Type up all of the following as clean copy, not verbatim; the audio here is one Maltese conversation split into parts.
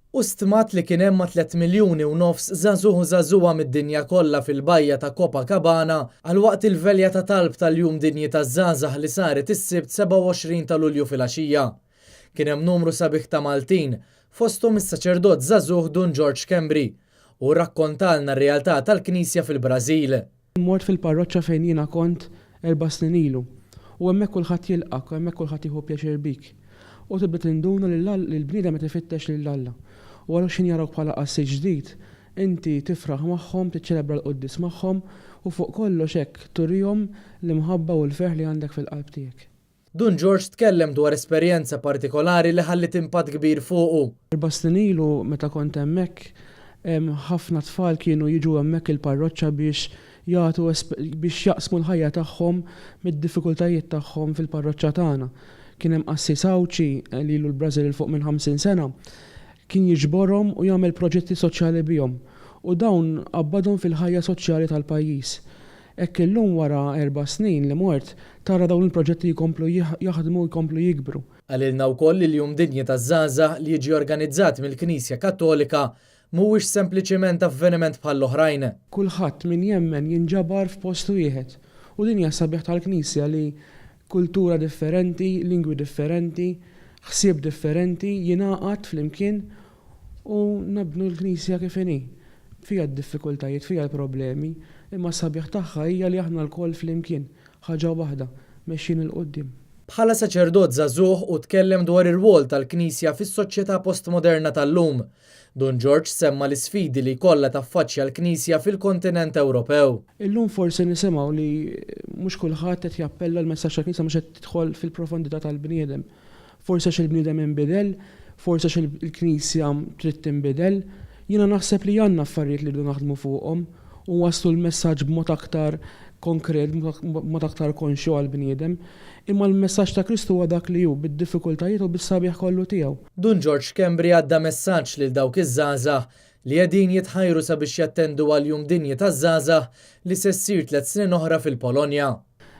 Hu stmat li kien hemm ma' 3 miljuni u nofs żagħżugħ u żagħżugħa mid-dinja kollha fil-bajja ta' Copacabana għal waqt il-velja ta' talb tal-Jum Dinji taż-Żgħażagħ li saret is-Sibt 27 ta' Lulju filgħaxija. Kien hemm numru sabiħ ta' Maltin, fosthom is-saċerdot żagħżugħ Dun Ġorġ Schembri. Hu rrakkontalna r-realtà tal-Knisja fil-Brażil. Mort fil-parroċċa fejn jiena kont erba' snin ilu. U hemmhekk kulħadd jilqgħek u hemmhekk kulħadd jieħu pjaċir bik. U tibda tinduna li l-bniedem qed ifittex lil Alla. U allura x'ħin jarawk bħala qassis ġdid, inti tifraħ magħhom, tiċċelebra l-quddies magħhom u fuq kollox hekk turihom l-imħabba u l-ferħ li għandek fil-qalb tiegħek. Dun Ġorġ tkellem dwar esperjenza partikolari li ħalliet impatt kbir fuqu. Erba' snin ilu meta kont hemmhekk, ħafna tfal kienu jiġu hemmhekk il-parroċċa biex jagħtu biex jaqsmu l-ħajja tagħhom mid-diffikultajiet tagħhom fil-parroċċa tagħna. Kien hemm qassis Għawdxi li ilu l-Brażil 'il fuq minn 50 sena, kien jiġborhom u jagħmel proġetti soċjali bihom u dawn qabbadhom fil-ħajja soċjali tal-pajjiż. Hekk illum wara erba' snin li mort, tara dawn il-proġetti jkomplu jaħdmu u jkomplu jikbru. Qalilna wkoll li l-Jum Dinji taż-Żgħażagħ li jiġi organizzat mill-Knisja Kattolika mhuwiex sempliċiment avveniment bħall-oħrajn. Kulħadd, min jemmen, jinġabar f'post wieħed. U din hija s-sabiħ tal-Knisja li kultura differenti, lingwi differenti, ħsieb differenti jingħaqad flimkien u nibnu l-Knisja kif inhi. Fiha d-diffikultajiet, fiha l-problemi, imma s-sabiħ tagħha hija li aħna lkoll flimkien, ħaġa waħda, mexjin 'il quddiem. Bħala saċerdot żagħżugħ hu tkellem dwar ir-rwol tal-Knisja fis-soċjetà postmoderna tal-lum. Dun Ġorġ semma l-isfidi li jkollha taffaċċja l-Knisja fil-kontinent Ewropew. Illum forsi nisimgħu li mhux kulħadd qed jappella l-messaġġ tal-Knisja mhux qed tidħol fil-profondità tal-bniedem. Forsi għax il-bniedem inbidel, forsi għax il-Knisja trid tinbidel. Jiena naħseb li għandna affarijiet li rridu naħdmu fuqhom u nwasslu l-messaġġ b'mod aktar konkret, b'mod aktar konxju għall-bniedem. Imma l-messaġġ ta' Kristu huwa dak li hu, bid-diffikultajiet u bis-sabiħ kollu tiegħu. Dun Ġorġ Schembri għadda messaġġ lil dawk iż-żgħażagħ li qegħdin jitħajru sabiex jattendu għall-Jum Dinji taż-Żgħażagħ li se ssir tlett snin oħra fil-Polonja.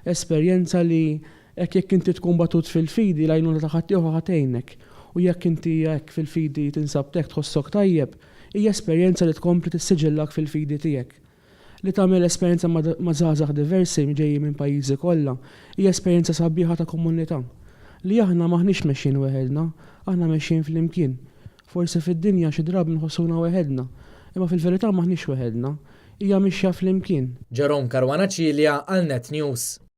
Esperjenza li Hekk jekk inti tkun batut fil-fidi, l-għajnuna ta' ħaddieħor ħa tgħinek. U jekk inti hekk fil-fidi tinsab hekk tħossok tajjeb, hija esperjenza li tkompli tissiġillak fil-fidi tiegħek. Li tagħmel esperjenza ma' żgħażagħ diversi ġejjin minn pajjiżi kollha, hija esperjenza sabiħa ta' komunità. Li aħna m'aħniex mexjin weħedna, aħna mexjin flimkien. Forsi fid-dinja xi drabi nħossuna weħedna, imma fil-verità m'aħniex weħedna. Hija mixja flimkien. Jerome Caruana Cilia għal Net News.